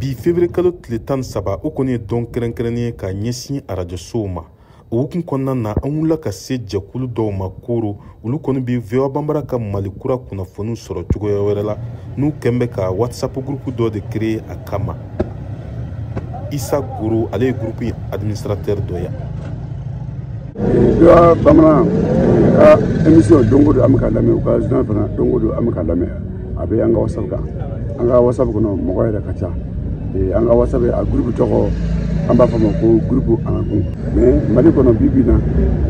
Bi février kalo tile 13, o kɔni ye don kɛrɛnkɛrɛnnen ye ka ɲɛsin arajosow ma. O hukumu kɔnɔna na, an wulila ka se jɛkulu dɔw ma Koro. Olu kɔni bɛ VOA Banbara ka Mali kura kunnafoniw sɔrɔ cogoya wɛrɛ la, n'u kɛn bɛ ka WhatsApp groupe dɔ de créer a kama. Isa Goro, ale ye groupe in administrateur dɔ ye. VOA Bamanan ka émission, don o don an bɛ ka lamɛn. U ka journal fana, don o don an bɛ ka lamɛn. A bɛ an ka WhatsApp kan. An ka WhatsApp kɔnɔ, mɔgɔ yɛrɛ ka ca. An ka WhatsApp, a groupe tɔgɔ, an b'a fɔ ma ko groupe Anakun. Mais Mali kɔnɔ bi bi in na,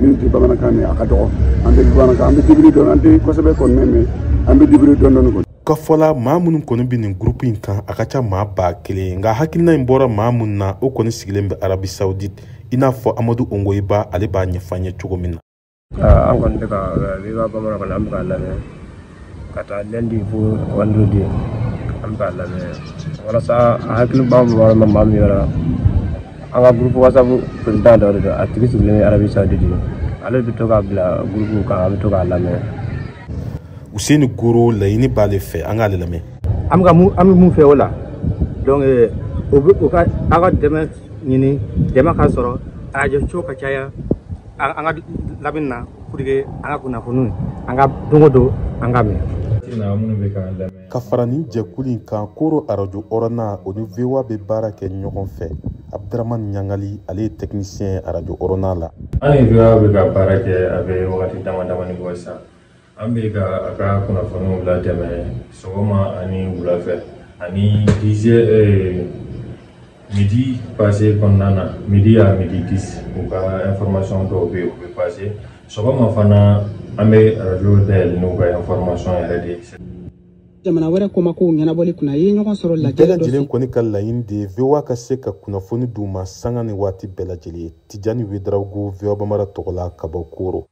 minnu tɛ bamanankan mɛn, a ka dɔgɔ. An bɛ bamanankan, an bɛ débrouiller dɔɔni. An tɛ kosɛbɛ kɔni mɛn, an bɛ débrouiller dɔɔni dɔɔni kɔni. Ka fɔla, maa minnu kɔni bɛ nin groupe in kan, a ka ca maa 1000. Nka hakilina in bɔra maa minnu na, o kɔni sigilen bɛ Arabie Saoudite, i n'a fɔ Amadu Ongoyiba, ale b'a ɲɛfɔ an ye cogo min na. An kɔni bɛ ka VOA Bamanan kɔni, an bɛ k'a lamɛn ka taa lundi fo vendredi. An bɛ k'a lamɛn walasa a hakili b'an ma maa min yɔrɔ. An ka groupe WhatsApp président dɔ de don, a tigi sigilen bɛ Arabie Saoudite. Ale bɛ to k'a bila groupe kan, an bɛ to k'a lamɛn. Useni Goro, laɲini b'ale fɛ, an k'ale lamɛn. An bɛ ka mun, an bɛ mun fɛ o la? Donc o bɛ o ka aw ka dɛmɛ ɲini, dɛmɛ ka sɔrɔ, arajo ka caya an ka lamini na, pour que an ka kunnafoniw, an ka don o don an ka mɛn. Ka fara nin jɛkulu in kan, Koro arajo Ɔrɔna, o ni VOA bɛ baara kɛ ɲɔgɔn fɛ. Abdramani Ɲangali, ale ye technicien arajo Ɔrɔna la. An ni VOA bɛ ka baara kɛ, a bɛ wagati dama damani bɔ sisan. An bɛ ka a ka kunnafoniw latɛmɛ sɔgɔma ani wula fɛ ani 10, midi passé kɔnɔna na, midi à midi 10, u ka information dɔw bɛ yen, u bɛ passé. Sɔgɔma fana, an bɛ arajo dayɛlɛ n'u ka information yɛrɛ de ye. Jamana wɛrɛ kɔmakow ɲɛnabɔli kunna ye ɲɔgɔn sɔrɔ bɛɛ lajɛ dɔ lajɛlen kɔni ka laɲini de ye VOA ka se ka kunnafoni d'u ma sanga ni waati bɛɛ lajɛlen ye. Tijani Wedarawogo, VOA Bamara tɔgɔ la, ka bɔ Koro.